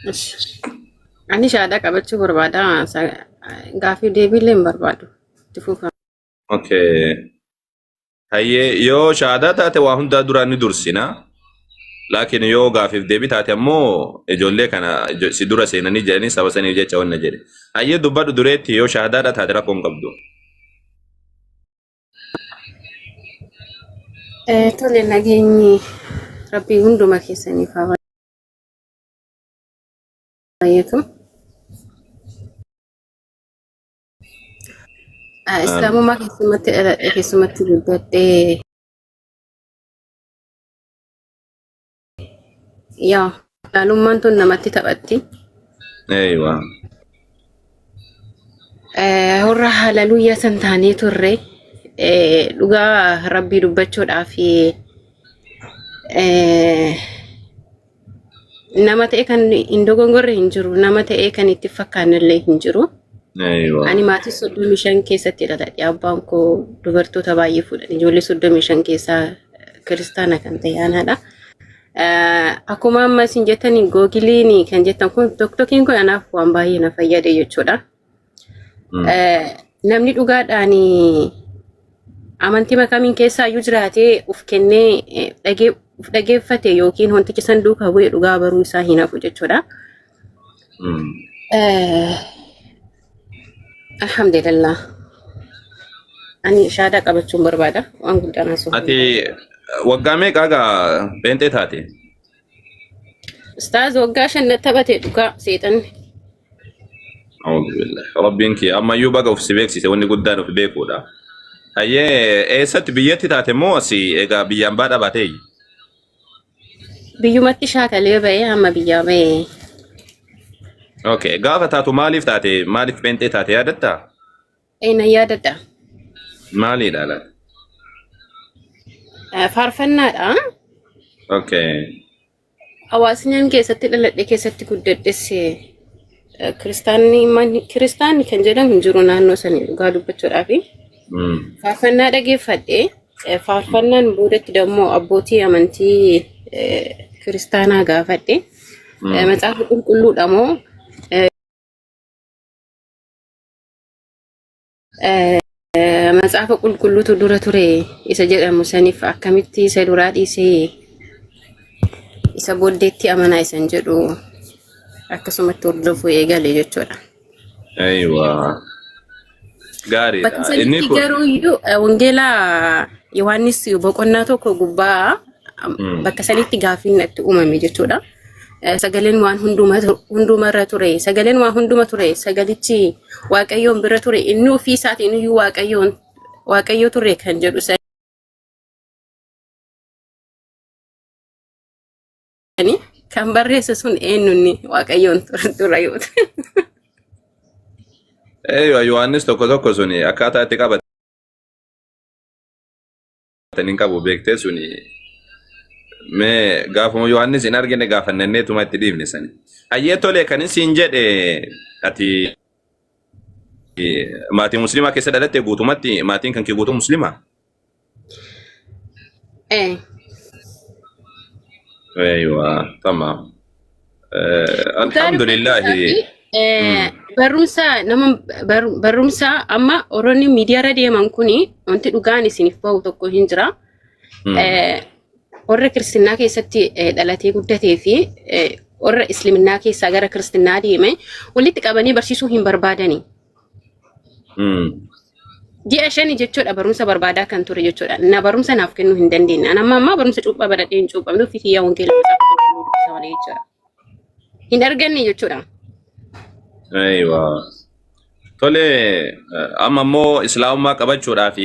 Ish. Ani shaadaa qabachuu barbaada. Gaaffii deebiillee hin barbaadu. Itti fufa. Okay. Hayyee yoo shaadaa taate waa hundaa duraa ni dursina. Laakiin yoo gaafiif deebii taate ammoo ijoollee kana si dura seenanii jedhanii saba saniif jecha wanna jedhe. Hayyee dubbadhu dureetti yoo shaadaadha taate rakkoo hin qabdu. Tole, nageenyi rabbii hunduma keessaniif haa baay'atu. Islaamummaa keessumatti dhaladhe, keessumatti guddadhe. Yaa laalummaan tun namatti taphatti. Eeywa. Warra halaluuyyaa san taanee turre, dhugaa rabbii dubbachuudhaaf nama ta'e kan hin dogongorre hin jiru, nama ta'e kan itti fakkaanne illee hin jiru. Eeywa. Ani maatii 35 keessatti dhaladhe. Abbaan koo dubartoota baay'ee fuudhan. Ijoollee 35 keessaa kiristaana kan ta'e anaadha. Akkuma amma isin jettanii googiliin kan jettan kun, TikTokiin kun anaaf waan baay'ee na fayyade jechuudha. Namni dhugaadhaan amantii kamiin keessaa iyyuu jiraatee uf kennee uf dhageeffate yookiin wanticha san duukaa bu'ee dhugaa baruu isaa hin hafu jechuudha. Alhamdulillah. Ani shaadaa qabachuun barbaada. Waan guddaan haasa'uu hin Ati barbaadu. waggaa meeqa gaa pheenxee taate? Ustaaz, waggaa 5 natti taphate dhugaa seexanni. A'uudhu billahi. Rabbiin kee ammayyuu baga of si beeksise, wanni guddaan of beekuudha. Hayyee, eessatti biyyatti taate moo asii egaa biyyaan baadhaa baatee? Biyyumatti shaakalee ba'ee amma biyyaa ba'ee. Okay. Gaafa taatu maaliif taate? Maaliif pheenxee taate yaadattaa? Ee, nan yaadadha. Maaliidha laata? Faarfannaadha. Okay. Hawaasni an keessatti dhaladhe, keessatti guddadhes kiristaanni kiristaanni kan jedhamu hin jiru naannoo sanii dhugaa dubbachuudhaafi. Faarfannaa dhageeffadhe. Faarfannaan boodatti dammoo abbootii amantii kiristaanaa gaafadhe. Macaafa qulqulluudha moo macaafa qulqulluutu dura ture isa jedhamu saniif akkamitti isa duraa dhiisee isa booddeetti amanaa isan jedhu akkasumatti hordofuu eegale jechuudha. Aywa. Gaariidha. Bakka Inni sanitti kun garuu iyyuu wangeelaa Yohaannis boqonnaa 1 gubbaa bakka sanitti gaaffiin natti uumame jechuudha. Sagaleen waan hundumarra ture. Sagaleen waan hunduma ture. Sagalichi Waaqayyoon bira ture. Inni ofii isaatiin iyyuu Waaqayyoon Waaqayyo ture kan jedhu sani kan barreesse sun eenyunni Waaqayyoon ture yoo ta'e. Eeywa, Yohaannis 1:1 suni akkaataa itti qabatan hin qabu beektee suni mee gaafuma Yohaannis hin argine gaafannanneetuma itti dhiifne sani. Hayyee, tole, kan siin jedhe ati maatii musliimaa keessa dhalatte, guutumatti maatiin kan kee guutuu musliimaa? Ee. Eeywa, tamaam. Dhugaa Alhamdulillahi. dubbachuudhaaf barumsa nama barumsa amma oroonni miidiyaarra deeman kuni wanti dhugaan isiniif bahu tokko hin jira. Warra kiristinnaa keessatti dhalatee guddatee fi warra isliminnaa keessaa gara kiristinnaa deeme walitti qabanii barsiisuu hin barbaadani. Ji'a 5 jechuudha barumsa barbaadaa kan ture jechuudha. Na barumsa naaf kennuu hin dandeenye. Ani amma ammaa barumsa cuuphaa baradhee hin cuuphamne, ofii kiyyaa wangeela macaafa qulqulluu dubbisa malee jechuudha. Hin arganne jechuudha. Aywa. Tole, amma immoo islaamummaa qabachuudhaaf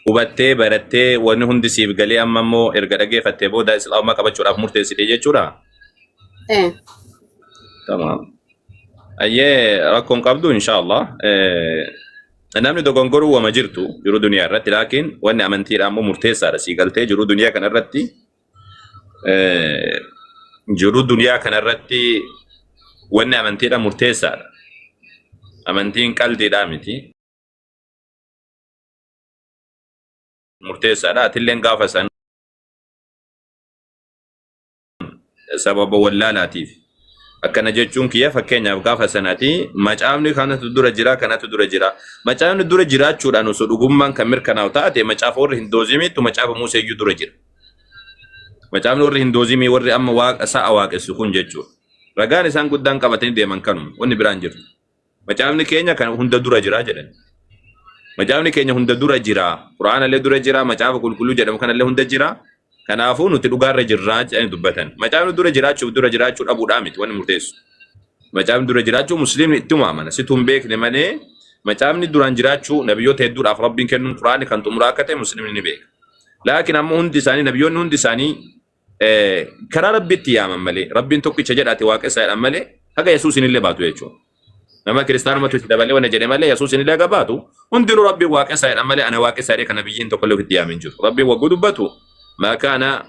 hubattee barattee wanni hundi siif galee, amma immoo erga dhageeffattee booda islaamummaa qabachuudhaaf murteessite jechuudha. Eh. Tamaam. Ayyee, rakkoon qabdu inshaallah. Namni dogongoruu wama jirtu jiruu duniyaa irratti, laakiin wanni amantiidha ammoo murteessaadha, sii galtee jiruu duniyaa kana irratti wanni amantiidha murteessaadha. Amantiin qaldiidhaa miti. Murteessaadha. Atilleen gaafa san sababa wallaalaatiif Akkana jechuun kiyya fakkeenyaaf gaafa sanati macaafni kanatu dura jira kanatu dura jira. Macaafni dura jiraachuudhaan osoo dhugummaan kan mirkanaa'u taate macaafa warri Hindoozimiitu macaafa Museeyyuu dura jira. Macaafni warri Hindoozimii warri amma waaqa sa'a waaqessu kun jechuudha. Ragaan isaan guddaan qabatanii deeman kanuma wanni biraan jiru. Macaafni keenya kan hunda dura jira jedhan. Macaafni keenya hunda dura jira. Qur'aanallee dura jira, macaafa qulqulluu jedhamu kanallee hunda jira. Kanaafuu nuti dhugaarra jirraa jedhanii dubbatan. Macaafni dura jiraachuuf dura jiraachuu dhabuudhaa miti wanni murteessu. Macaafni dura jiraachuu musliimni ittuma amana. Situ hin beekne malee macaafni duraan jiraachuu nabiyyoota hedduudhaaf rabbiin kennuun qur'aanni kan xumuraa akka ta'e musliimni ni beeka. Laakiin ammoo hundi isaanii nabiyyoonni hundi isaanii karaa rabbitti yaaman malee rabbiin tokkicha jedhaati waaqessaa jedhan malee haga yesuusin illee baatu jechuudha. Nama kiristaanumatu itti dabalee wanna jedhe malee yesuusin illee haga baatu hundinuu rabbiin waaqessaa jedhan malee ana waaqessaa jedhee kana biyyiin tokko illee ofitti yaamin jiru. Rabbiin wagguu dubbatu maa kaana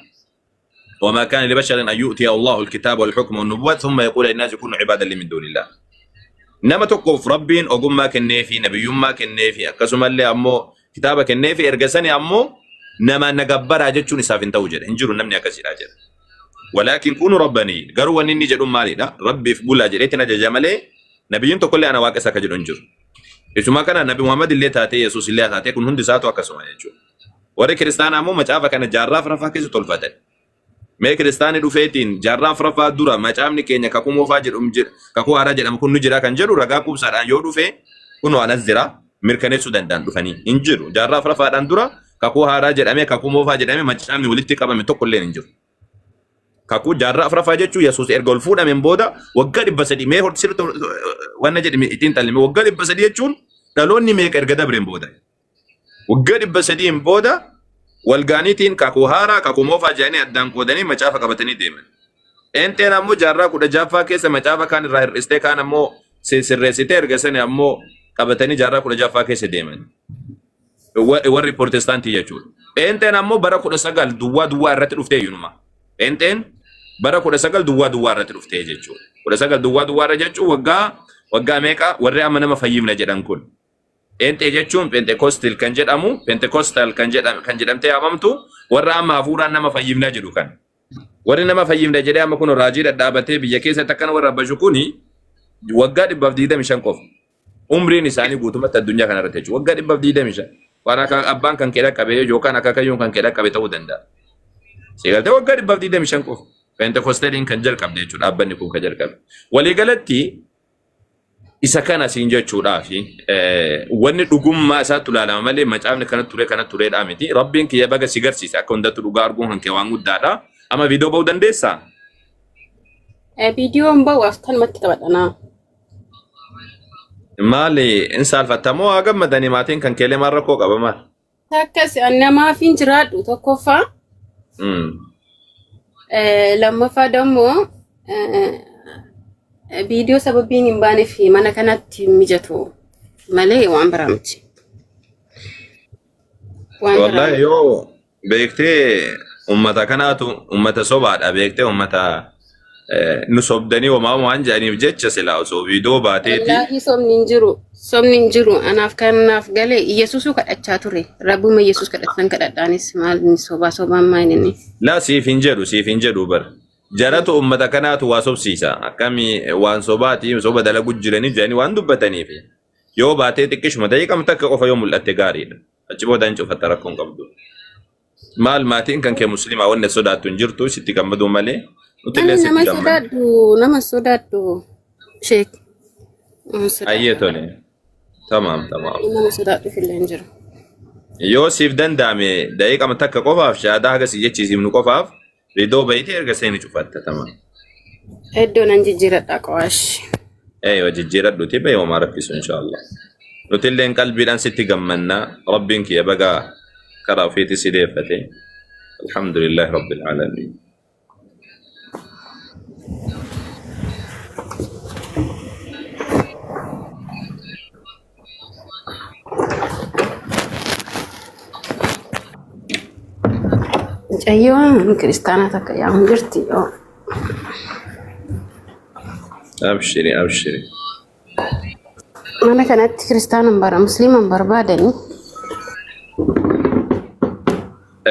وما كان لبشر أن يؤتي الله الكتاب والحكم والنبوة ثم يقول للناس كونوا عبادا لي من دون الله. Nama tokkoof Rabbiin ogummaa kenneefi, nabiyyummaa kenneefi, akkasumallee ammoo kitaaba kenneefi erga sani ammoo namaan na gabbaraa jechuun isaaf hin ta'u jedhe. Hin jiru namni akkasiidha jedhe. Walaakin kunu rabbanii garuu wanni inni jedhu maalidha? Rabbiif bulaa jedheetiin ajaja malee nabiyyiin tokkollee ana waaqessa akka jedhu hin jiru. Isuma kana Nabi Muhammad illee taatee Yesuus illee taatee kun hundi isaatu akkasuma jechuudha. Warri kiristaanaa ammoo macaafa kana jaarraa afuraffaa keessa tolfatan. Mee kiristaanni dhufeetiin jaarraa afuraffaa dura macaafni keenya kakuu moofaa jedhamu jedha kakuu haaraa jedhamu kun nu jira kan jedhu ragaa quubsaadhaan yoo dhufe kunoo anas jira mirkaneessuu danda'an dhufanii hin jiru. Jaarraa afuraffaadhaan dura kakuu haaraa jedhamee kakuu moofaa jedhamee macaafni walitti qabame tokko illee hin jiru. Kakuu jaarraa afuraffaa jechuun Yesuus erga ol fuudhameen booda waggaa 300 mee sirriitti wanna jedhame ittiin xallime waggaa 300 jechuun dhaloonni meeqa erga dabreen booda. Waggaa 300n booda walgaaniitiin kakuu haaraa kakuu moofaa jedhanii addaan qoodanii macaafa qabatanii deeman. Pheenxeen ammoo jaarraa 16ffaa keessa macaafa kaan irraa hir'istee kaan ammoo sirreessitee erga sani ammoo qabatanii jaarraa 16ffaa keessa deeman. Warri Protestaantii jechuudha. Pheenxeen ammoo bara 19 duwwaa duwwaa irratti dhuftee iyyunuma. Pheenxeen bara 19 duwwaa duwwaa irratti dhuftee jechuudha. 19 duwwaa duwwaa irra jechuun waggaa meeqa warri amma nama fayyifna jedhan kun. Pheenxee jechuun Phenxekostil kan jedhamu, Pentecostal kan jedham kan jedhamtee yaamamtu warra amma hafuuraan nama fayyifna jedhu kan. Warri nama fayyifna jedhee amma kun raajii dhadhaabatee biyya keessatti akkana warra abbashu kuni waggaa 125 qofa. Umriin isaanii guutumatti addunyaa kana irratti jechuudha. Waggaa 125. Waan akka abbaan kan kee dhaqqabe yookaan akaakayyuun kan kee dhaqqabe ta'uu danda'a. Sigaltee waggaa 125 qofa. Pentecostaliin kan jalqabde jechuudha. Dhaabbanni kun kan jalqabe. Waliigalatti isa kana siin jechuudhaafi wanni dhugummaa isaatti ilaalama malee macaafni kana ture kana tureedhaa miti. Rabbiin kiyya baga si garsiise akka hundattu dhugaa arguun kan kee waan guddaadha. Amma viidiyoo ba'uu dandeessaa? Viidiyoon ba'u akkanumatti qabadha. Maali in saalfatta moo haa gammadanii maatiin kan keelee maal rakkoo qaba maal? Akkas namaaf hin jiraadhu tokkoffaa. Lammaffaa dammoo viidiyoo sababiin hin baaneef mana kanatti hin mijatu malee waan biraa miti. Waan biraa Wallahi miti. yoo beektee ummata kanaatu ummata sobaadha beektee ummata nu sobdanii homaa waan jedhaniif jecha silaa osoo viidiyoo baateeti. Wallaahi sobni hin jiru. Sobni hin jiru. Anaaf kan naaf gale Yesuusuu kadhachaa ture. Rabbuma Yesuus kadhatan kadhadhaanis maal inni sobaa sobaan maal inni. Laa siif hin jedhu siif hin jedhu bar. Jaratu ummata kanaatu waa sobsiisa. Akkami waan sobaati soba dalagu jiranii jedhanii waan dubbataniif. Yoo baatee xiqqishuma daqiiqama takka qofa yoo mul'atte gaariidha. Achi booda hin cufatta rakkoon qabdu. Maal maatiin kan kee musliimaa wanni sodaattu hin jirtu sitti gammaduu malee nuti Ani illee nama sitti gammanna. sodaadhu nama sodaadhu sheek. Nama sodaadhu. Ayyee tole. Tamaam tamaam. Nama sodaadhu illee hin jiru. Yoo siif danda'ame daqiiqama takka qofaaf shahaadaa haga si jechiisiifnu qofaaf Ridoo bayitee erga seeni cufatta tamam. Iddoo nan jijjiiradha qawaash. Eeyyoo jijjiiradhuti bayi homaa rakkisu inshaallah. Nuti illeen qalbiidhaan sitti gammanna rabbiin kiyya baga karaa ofiitti si deeffate. Alhamdulillahi rabbil aalamiin. Mucayyoon kiristaanaa takka yaamu jirti yoo. Abshiri abshiri. Mana kanatti kiristaana hin bara musliima hin barbaadani.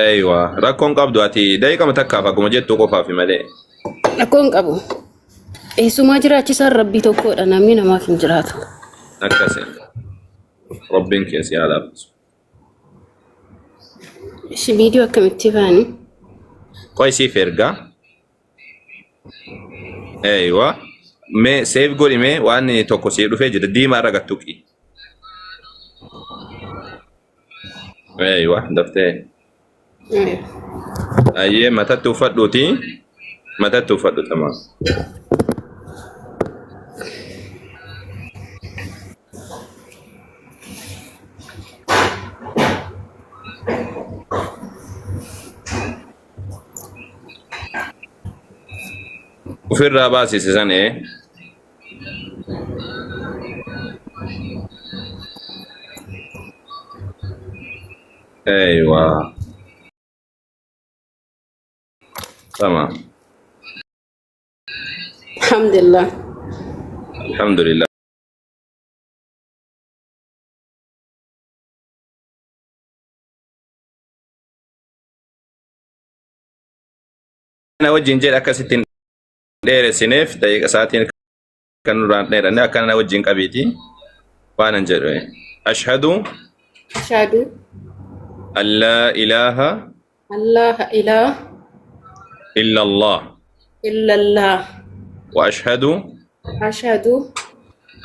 Eeywa rakkoon qabdu ati daqiiqama takkaaf akkuma jettu qofaaf malee. Rakkoo hin qabu. Eessumaa jiraachisaan rabbii tokkodha namni namaaf hin jiraatu. Akkasi. Rabbiin kee si haa laaffisu. Ishi viidiyoo akkamitti baani? Qoy siif ergaa. Eeywa. Mee save godhi mee waan tokko sii dhufee jira diimaa irra gad tuqi. Eeywa daftee. Ayyee matatti uffadhuuti. Matatti uffadhu tamaa. Ofirraa baasisi san ee. Eeywa. Tamam. Alhamdulillah. Alhamdulillah. Na wajjin jedhe akkasitti hin dheeressineef daqiiqa isaatiin kan nurraan dheeranne akkana na wajjin qabiiti waan an jedhu. Ashhadu Ashhadu an laa ilaaha an laa ilaaha illa Allah illallah. wa ashhadu Ashhadu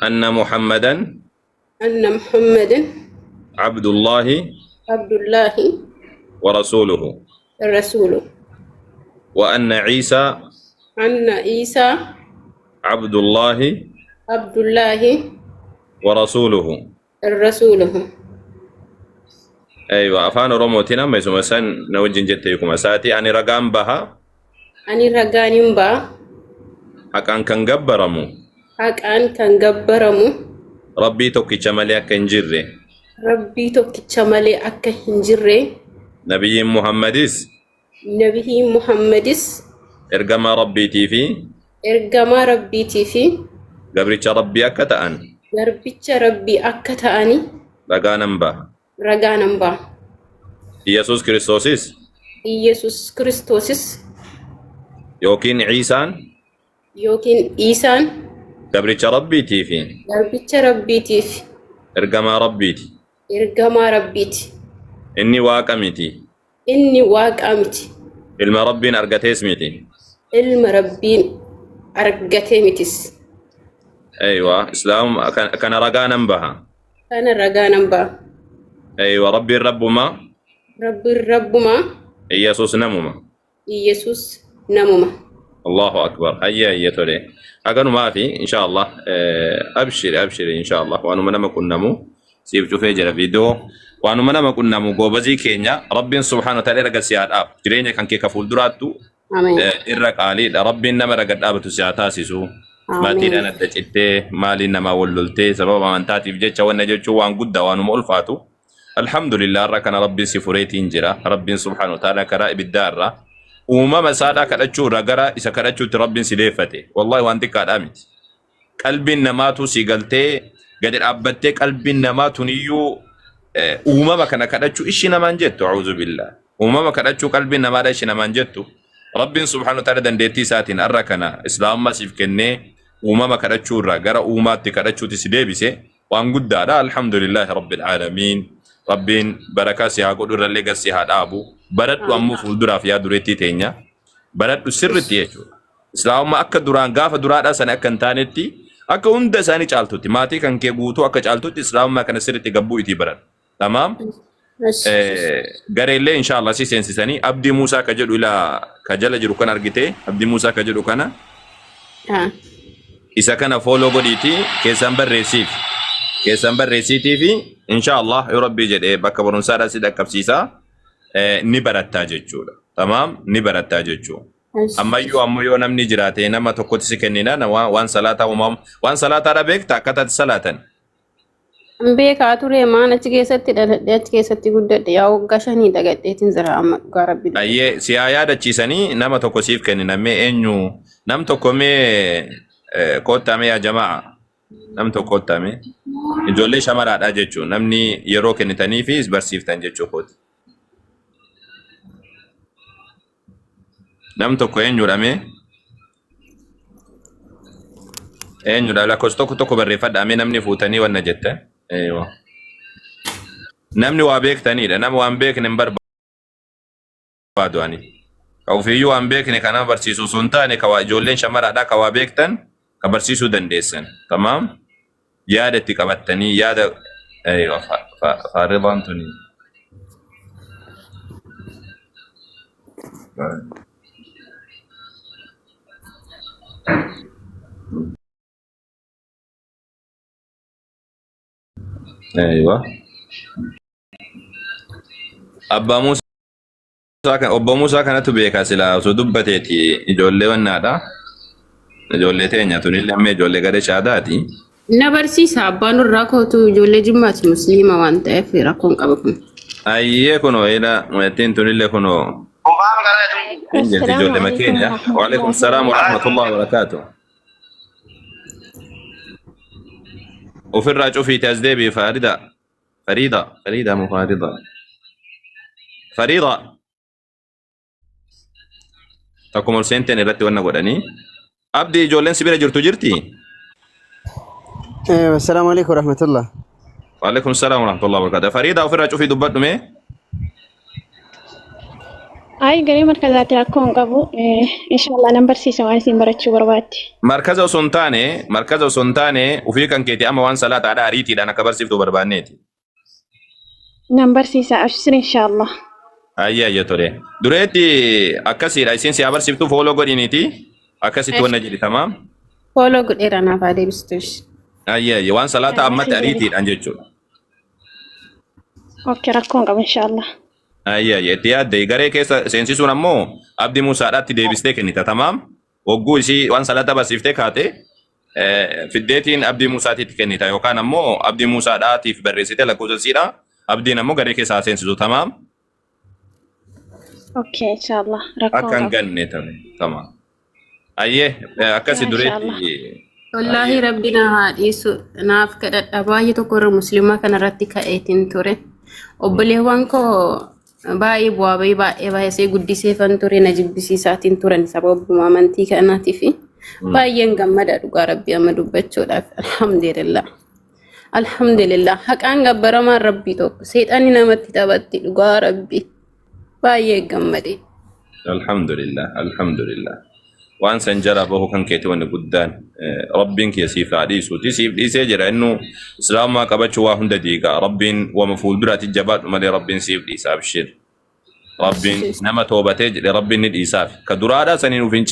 anna Muhammadan anna Muhammadan abdullahi abdullahi wa rasuluhu rasuluhu. wa anna Ciisaa Anna Isaa abdullahi abdullahi wa rasuluhu. rasuluhu. Aywa afaan Oromootiin amma isuma san na wajjin jette hiikuma isaati. Ani ragaan baha Ani ragaan hin ba'a haqaan kan gabbaramu haqaan kan gabbaramu Rabbii tokkicha malee akka hin jirre Rabbii tokkicha malee akka hin jirre Nabiyyiin Muhammadis Nabiyyiin Muhammadis ergamaa Rabbiitii fi ergamaa Rabbiitii fi gabricha Rabbii akka ta'an garbicha Rabbii akka ta'ani ragaa nan baha. ragaa nan ba'a. Iyyasuus Kiristoosis Iyyasuus Kiristoosis yookiin Ciisaan yookiin Iisaan gabricha Rabbiitii fi garbicha Rabbiitiif ergamaa Rabbiiti. ergamaa Rabbiiti. Inni Waaqa miti, Inni Waaqa miti, ilma Rabbiin argatees miti. ilma Rabbiin argatee mitis. Aywa, Islaam kana ragaa nan baha. Kana ragaa nan ba'a. Aywa, Rabbiin Rabbuma, Rabbiin Rabbuma, Iyyasuus namuma. Iyyasuus namuma. Allahu akbar. Hayya hayya tole. Haganumaa fi inshallah abshiri abshiri inshallah waanuma nama qunnamu siif cufee jira viidiyoo waanuma nama qunnamu goobazii keenya Rabbiin subhaanahu wa ta'ala erga si haa dhaabu jireenya kan kee ka fuulduraattu Ameen. irra qaaliidha Rabbiin nama irra gad dhaabatu si haa taasisu maatiidhaan Ameen. adda cittee maaliin namaa wal loltee sababa amantaatiif jecha wanna jechuun waan guddaa waanuma ulfaatu Alhamdulillah har'a kana Rabbiin si fureetiin jira. Rabbiin subhaanahu wa ta'ala karaa ibiddaa irraa uumama isaadhaa kadhachuu irraa gara isa kadhachuutti Rabbiin si deeffate. Wallahi waan xiqqaadhaa miti. Qalbiin namaatu si galtee gadi dhaabbattee qalbiin namaa tuniyyuu uumama kana kadhachuu ishi namaan jettu a'uuzu billah. Uumama kadhachuu qalbiin namaadha ishi namaan jettu. Rabbiin subhaanahu wa ta'ala dandeettii isaatiin har'a kana islaamummaa siif kennee uumama kadhachuu irraa gara uumaatti kadhachuutti si deebise. Waan guddaadha alhamdulillahi rabbil aalamiin rabbiin barakaa si haa godhu irrallee gad si haa dhaabu baradhu ammoo fuulduraaf yaa dureettii teenya baradhu sirritti jechuudha islaamummaa akka duraan gaafa duraadhaa sana akka hin taanetti akka hunda isaanii caaltutti maatii kan kee guutuu akka caaltutti islaamummaa kana sirritti gabbuu itii baradhu tamaam gareellee inshaallah si seensisanii abdii muusaa ka jedhu ilaa ka jala jiru kan argite abdii muusaa ka jedhu kana isa kana follow godhiitii keessan barreessiif keessan barreessiitii fi inshaallah yoo rabbii jedhee bakka barumsaadhaa si dhaqqabsiisaa ni barattaa jechuudha tamaam ni barattaa jechuudha. Ammayyuu ammoo yoo namni jiraate nama tokkotti si kennina waan salaataa uumamu waan salaataadha beekta akkaataa itti salaatan. Beekaa ture maan achi keessatti dhaladhe achi keessatti guddadhe yaa waggaa shanii dagadheetiin jira amma dhugaa rabbi. Ayyee si haa yaadachiisanii nama tokko siif kennina mee eenyu nam tokko mee koottaa mee yaa jamaa nam tokko koottaa mee ijoollee shamaraadha jechuun namni yeroo kennitanii fi barsiiftan jechuu kooti. Nam tokko eenyudha mee? Eenyudha lakkoofsa tokko tokko barreeffadha mee namni fuutanii wanna jette. Eeywa. Namni waa beektanidha. Nama waan beekne hin barbaadu ani. Ka ofiiyyuu waan beekne kana barsiisu osoo hin taane ka waa ijoolleen shamaraadha ka waa beektan ka barsiisuu dandeessan. Tamaam? Yaada itti qabattanii yaada eeywa faaridaan tuni. Eeywa. Abbaa Muusaa kan obbo Muusaa kanatu beeka silaa osoo dubbateeti ijoollee wannaadha. Ijoollee teenya tunillee amma ijoollee garee shaadaati. Na barsiisa abbaan irraa kootu ijoollee jimmaati musliima waan ta'eef rakkoon qaba kun. Ayyee kunoo ila mu'attiin tunillee kunoo hin jirti Assalaamu ijoollee alaikum makeenya. Waalaikum warahmatullahi salaam wabarakatuh. warahmatullahi wabarakaatu. Ofirraa cufiiti as deebi'i Farida. Farida. Farida moo Farida. Farida. Takkuma ol seenteen irratti wanna godhanii. Abdi ijoolleen si bira jirtu jirti? Assalaamu alaikum warahmatullah. Waalaikum salaam warahmatullahi wabarakatuh. Farida ofirraa cufii dubbadhu mee. Ay garee markazaatti rakkoo hin qabu. Inshallah nan barsiisa waan isin barachuu barbaadde. Markaza osoo hin taane, markaza osoo hin taane ofii kan keeti amma waan salaataadha ariitiidhaan akka barsiiftu barbaanneeti. Nan barsiisa abshir inshallah. Ayyee ayyee tole. Dureetti akkasiidha isin si haa barsiiftu fooloo godhiniiti akkasitti wanna jedhi tamaam. Fooloo godheera naaf haa deebistuus. Ayyee ayyee waan salaataa ammatti Asii jedhi. ariitiidhaan jechuudha. Okay rakkoo hin qabu inshallah. Ayyee ayyee itti yaadde garee keessa seensisuun ammoo abdii Muusaadhaatti deebistee kennita tamaam. Hogguu isii waan salaata barsiiftee kaate fiddeetiin abdii Muusaatiitti kennita yookaan ammoo abdii Muusaadhaatiif barreessite lakkoofsa isiidha. Abdiin ammoo garee keessa haa seensisu tamaam. Okay inshallah rakkoo Akka hin hin qabu. ganne tame tamaam. Ayyee akkasi Inshallah. dureetti. Wallaahi Ayyee. rabbi na haa dhiisu naaf kadhadha baay'ee tokko irra musliimaa kanarratti ka'eetiin ture. Obboleewwan koo baay'ee bu'aa bahii baay'ee baay'ee guddiseefan ture na jibbisiisaatiin turan sababuma amantii kanaatiif baay'een gammada dhugaa rabbi amma dubbachuudhaaf alhamdulillah. Alhamdulillah haqaan gabbaramaan rabbii tokko seexanni namatti taphatti dhugaa rabbi baay'ee gammade. Alhamdulillah, alhamdulillah. Waan san jala bahu kan keeti wanni guddaan rabbiin kee siif haa dhiisuuti siif dhiisee jira innu islaamummaa qabachuu waa hunda diiga rabbiin wama fuulduraati jabaadhu malee rabbiin siif dhiisa abshir rabbiin nama toobatee jedhe rabbiin ni dhiisaaf ka duraadhaa saniin uf hin